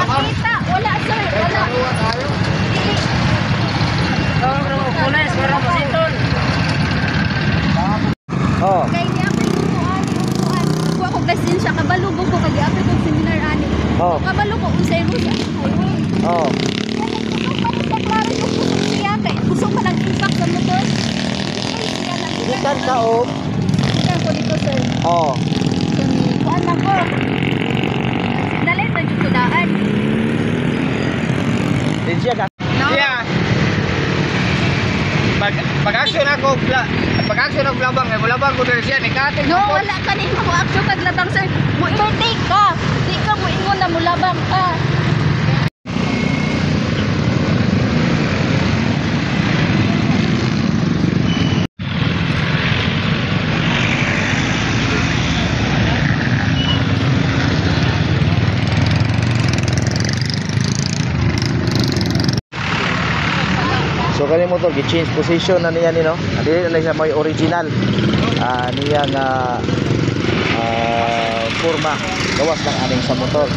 Makita, wala sir, wala. Dili. Oh. Kay ni ako kuan, kuan. Kuha ko lisensya, kabalo ko kay giapil kog seminar ani. Oh. Kabalo ko unsay rules sa highway. Oh. Kaya nagkusog pa rin sa klaro yung kusog siya kay kusog pa ng impact sa motor. Gikan ka og Gikan ko dito, sir. Oh. So, kuan lang ko. Dali na jud ko daan. Din siya ka. No. Yeah. Pag action ako labang, eh, labang ko diri siya ni kating. No, wala ka ni mo action kag labang, sir. Mo overtake ka. Di ka mo ingon na mulabang ka. So kani motor gi-change position na niya ni, no. Dili na siya may original niya nga forma, gawas lang aning sa motor.